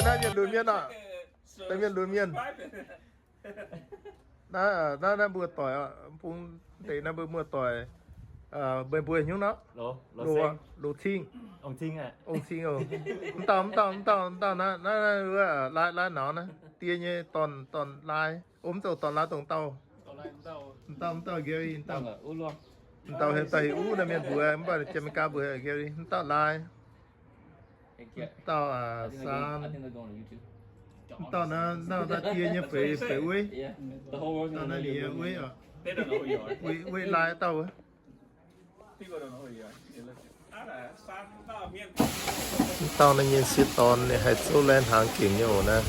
Naaiv mienh lunx mienh oc. Naaiv mienh lunx mienh. Naaiv, naaiv, naaiv mbuo doic oc. Bung deix naaiv mbuo muoz-doic. Meih mbuo hnyouv nor? Loz Cing. Ong Cing oc. Mv dauh, mv dauh, mv dauh, mv dauh naaiv, naaiv, naaiv, lai, lai nor naaiv. Die nyei dorn, dorn lai. Ov, mv zoux dorn lai, dongh dauh. Mv dauh, mv dauh Gary, mv dauh. Mv dauh heuc daaih heuc uv naaiv mienh mbuox, mv baac Janx-Meigaa mbuox Gary, mv dauh lai. Mv dauh, aa, San. Mv dauh naaiv, naaiv die nyei feix, feix ueiv. Dauh naaiv liuz ueiv oc. Ueiv, ueiv lai dauh wuov. Mv dauh naaiv nyei sieqv dorn ninh haih zouv laeh hnaangx gengx nyei oc naaiv.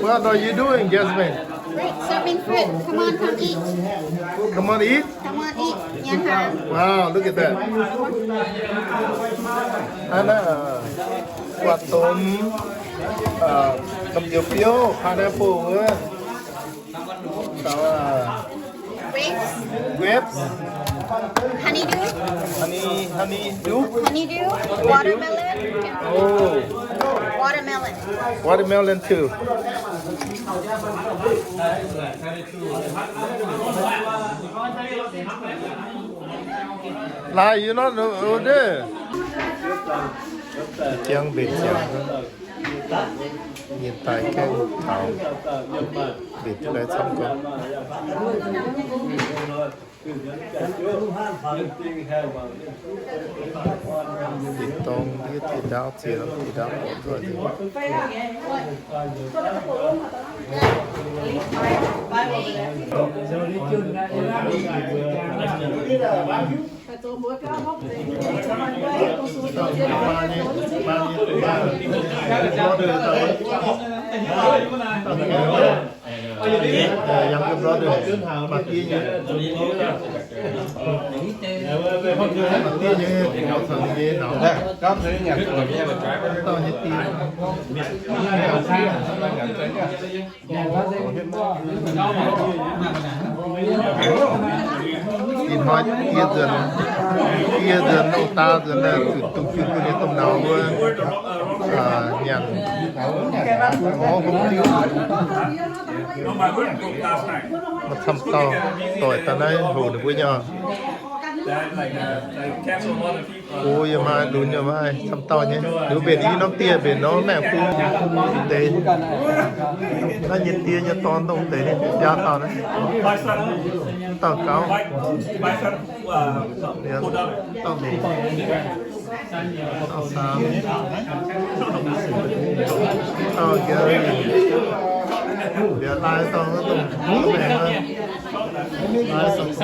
What are you doing, Jasmine? Wait, serving food. Come on, come eat. Come on, eat. Come on, eat. Nyanc hnaangx. Wow, look at that. Naaiv, naaiv, aa, guatc domh, aa, domh njoux biouv, pineapple wuov. Grapes. Grapes. Honeydew. Honey, honeydew. Honeydew. Watermelon. Oh. Watermelon. Watermelon too. Lai, you not order. Jangx mbenc ziangx. Mienh daaih gaengh taux, mbenc duqv lai camv gorx. Mbenc dorng ndiev dieh ndaauv ziex, dieh ndaauv borqc nzoih nzengc. Younger brother, maaih diev nyei. Maaih diev nyei, caux ninh nyei nauz. Dauh nyei diev. Ih hnoi diev nzuonx, diev nzuonx, nongh daa nzuonx, zuqc dungx junh mbuo nyei domh nauz wuov, nyanc orv hopv diuv. Maaih camv dauh doic daaih naaiv hoc ninh mbuo nyei. O, yie maaih lunx yaac maaih camv dauh nyei. Liuz mbenc i norm dieh, mbenc norm maengx bung deix. Naaiv nyei diev nyei dorn dongh deix ninh biaa dauh naaiv. Mv dauh gauv. Dauh mbenc. Dauh saam. Dauh nqaai. Mbiauz lai dorn dongh maengx. Lai dorn.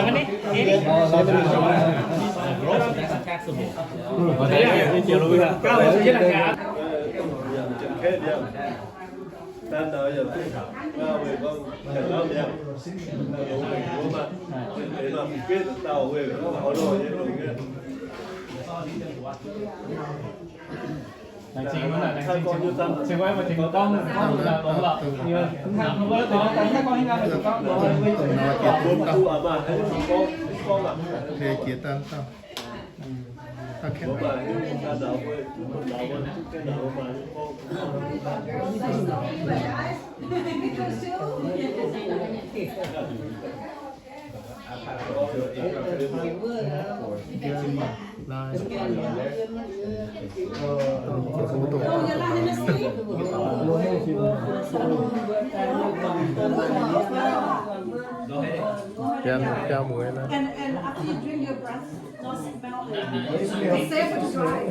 Biaa, biaa mueiz naaiv. And, and after you drink your breath, not smell it. It's safe to drive.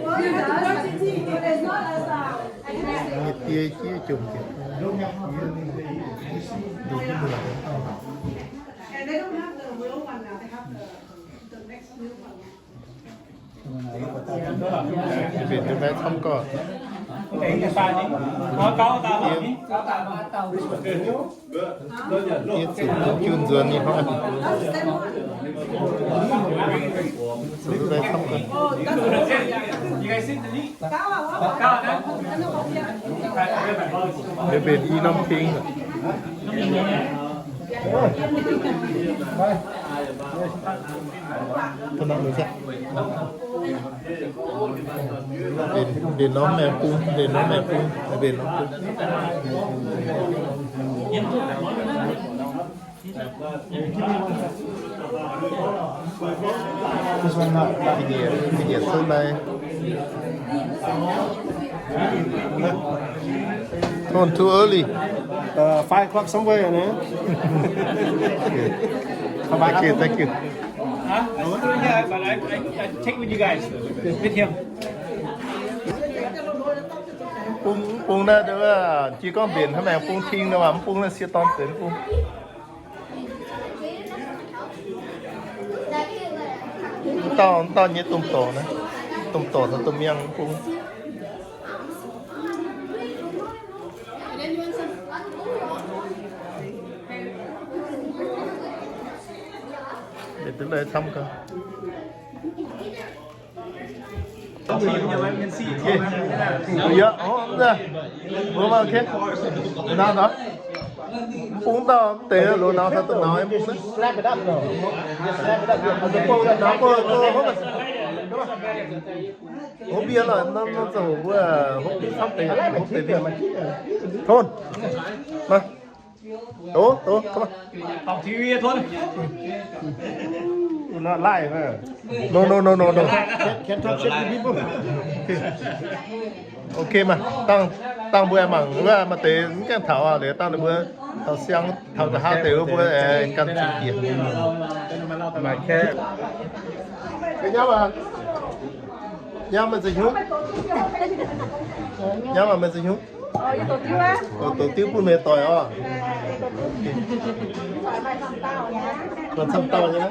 Well, you have to brush your teeth, but it's not as, uh, I can say. Nyei die jiex jomc jiex. And they don't have the real one now. They have the, the next new one. Mbenc duqv maiv camv gorx. Yie zuqc junh nzuonx ninh hnoi. Zuqc duqv maiv camv gorx. Ninh mbenc i norm ting. Mbenc, mbenc norm maengx bung, mbenc norm maengx bung, mbenc norm bung. This one not, not yet. Yet so nice. Tone, too early. Uh, five o'clock somewhere, you know? Okay. Thank you, thank you. Huh? I was still here, but I, I, I check with you guys, with him. Bung, bung naaiv, jiez gorngv mbenc hnangv maengx bung ting nor, mv bung naaiv sieqv dorn benx bung. Dauh, dauh nyei domh dorc naaiv, domh dorc caux domh miangh bung. Mv duqv lai camv gau. Yaac, o, mv, mbuo mangc, okay. Nor, nor. Mv bung dauh mv deix loz-naux caux domh naux mv bung naaiv. Hopv mbienv lorqc, norm, norm zoux mbuo hopv mbienv camv deix, hopv deix mbienv. Tone. Maiv. Doz, doz, come on. Not live, huh? No, no, no, no, no. Can, can talk shit to people. Okay maiv, dangh, dangh mbuo mangc wuov maaih deix mv gaengh taux aqv, liuz dangh ninh mbuo taux siang, taux nqa'haav deix wuov mbuo aengx gan zingh jiex. Maiv nyamv aqv. Nyamv maiv zeiz hnyouv. Nyamv aqv, maiv zeiz hnyouv. Doqc diuv bun meih doic oc. Maaih camv dauh nyei.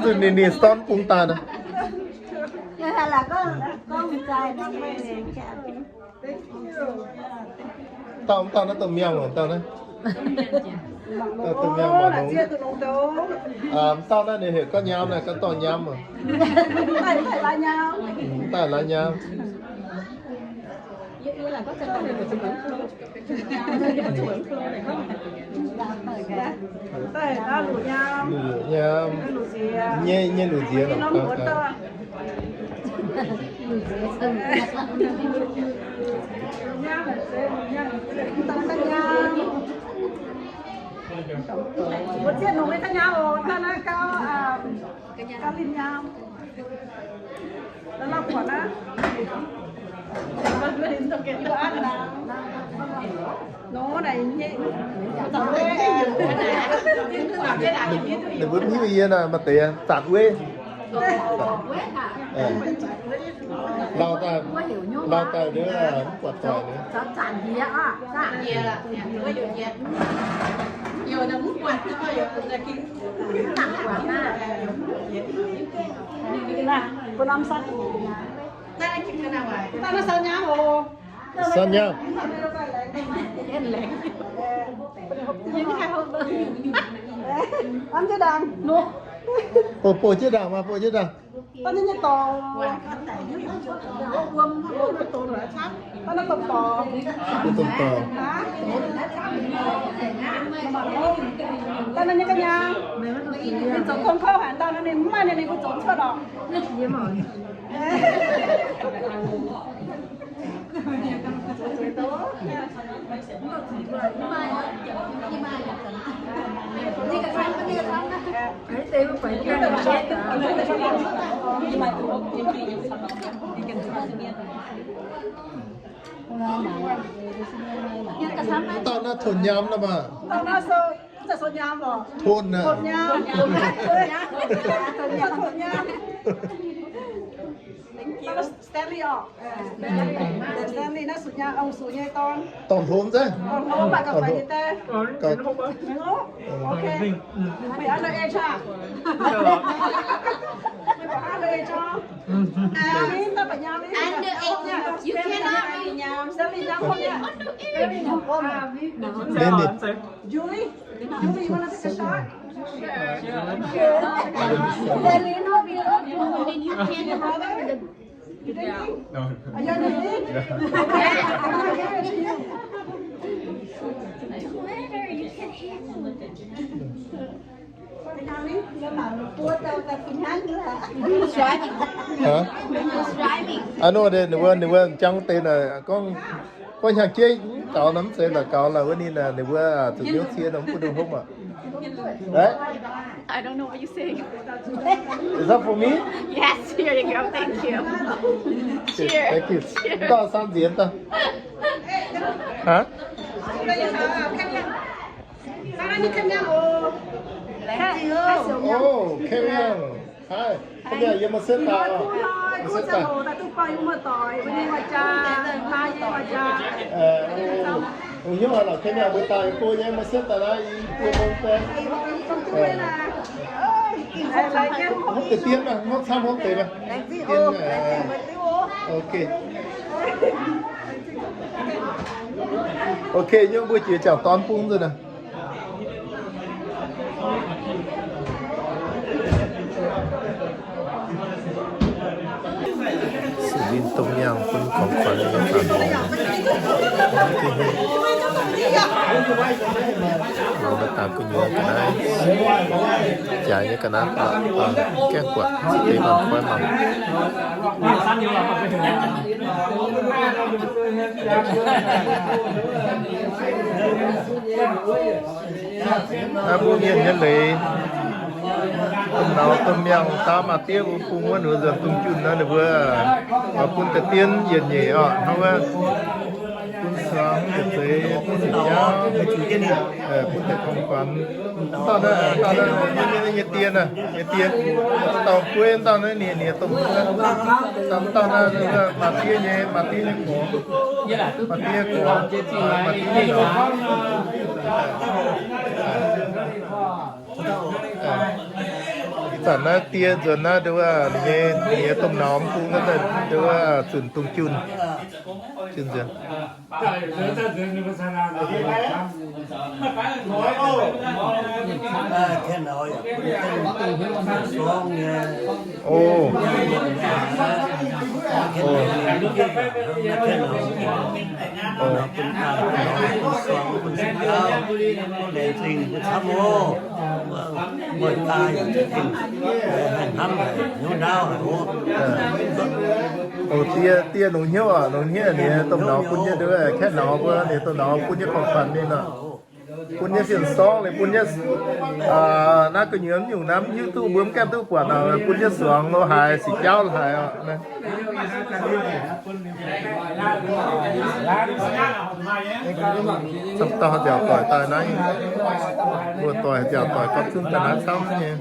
Ninh, ninh, ninh dorn bung daaih nor. Dauh, dauh naaiv domh miangh oc, dauh naaiv. Dauh domh miangh mangc nongx. Dauh naaiv ninh heuc gorqv nyamv naaiv, gorqv dorh nyamv oc. Daaih laaix nyamv. Luc nyamv. Nyei, nyei luc nziex lorqc. Mbuo zieqv nongx nyei ga'nyauv oc, daaih naaiv gauv, gauv linh nyau. Ninh mbuo mv hiuv yie naaic, maaih deix zanc wuov. Lauh daaih, lauh daaih ndiev mv buatc doic. Bun norm sanh. Sanh nyau. Bov jienv ndaangc, bov jienv ndaangc. Bov jienv ndaangc. Domh dorc. Daaih naaiv nyei ga'nyauv, ninh zoux gong kouv haic, ndau naaiv ninh mv maaih ninh, ninh mbuo zoux cuotv lorqc. Dauh naaiv Tone Nyaam nor maah? Tone naaiv, Tone naaiv. Stanley oc. Stanley naaiv Sutc Nyaam, ong Sutc nyei dorn. Dorn Hlomx za'gengh. Dorn Hlomx mv baac gauh faix nyei daaih. Okay. Meih underage aah? Meih And, uh, you cannot read. Then it Julie, Julie, you wanna take a shot? Sure. Then you know, you know, then you can. You drinking? No. Are you drinking? Okay, I'm gonna give it to you. Whatever, you can handle it. Hah? I know that ninh mbuo, ninh mbuo jangx deix naaic gorngv, gorngv hnyangx-jeiv gaux nor mv zeiz la'gaux la'wuov ninh, ninh mbuo zuqc hnyouv cie nor mv bun ninh hopv aqv. Right? I don't know what you say. Is that for me? Yes, here you go. Thank you. Okay, cheers. Thank you. Cheers. Daaih saam nziex daaih. Hah? Oh, Kevin. Hi. Kevin, yie mbuo setv daaih oc. Mbuo setv daaih. Hnyouv haic lorqc, Kevin, mbuo daaih go nyei, mbuo setv daaih naaiv i buo mong baeng. Hopv deix dien maah, hopv camv hopv deix maah. Dien, ok. Ok, nyungc mbuo jiex jangc dorn bung nzunc naaic. Ninh domh mienh bunของขวัญnyei zanc, mangc maiv daaih gu'nyuoz ga'naaiv, jaaix nyei ga'naaiv, gaengh buatc deix mangc kuaaiv mangc. Naaiv mbuo mienh nyei leiz, domh nauz domh miangh daav maa-diev mbuo bung wuov nor nzuonx dungz junh naaiv ninh mbuo bun deix dien yietc nyeic oc, hnangv wuov bun suangx yietc zeiz, bun sic jaauv, bun deix ของขวัญ. Dauh naaiv, dauh naaiv nyei dien, nyei dien, dauh gueiv dauh naaiv ninh, ninh domh, dauh naaiv maa-diev nyei, maa-diev nyei gorx, maa-diev nyei gorx, maa-diev nyei gorx. Ih zanc naaiv die nzuonx naaiv nduov, ninh nyei, ninh nyei domh nauz bung naaiv nduov, zunc dungz junh, junh nzuonx. Die, die longx hnyouv oc, longx hnyouv ninh domh nauz bun nyei nduov, kaeqv nauz mbuo ninh domh nauz bun nyei ของขวัญ ninh oc. Bun nyei fien-sorng, ninh bun nyei, naaiv gu'nyuoz mv nyungc naaiv mv hiuv duqv, mbuo mv gaengh duqv buatc, bun nyei suangx lo haaix, sic jaauv lo haaix oc. Camv dauh nziaauc doic daaih naaiv, mbuo doic nziaauc doic gapv zunv daaih naaiv camv nyei.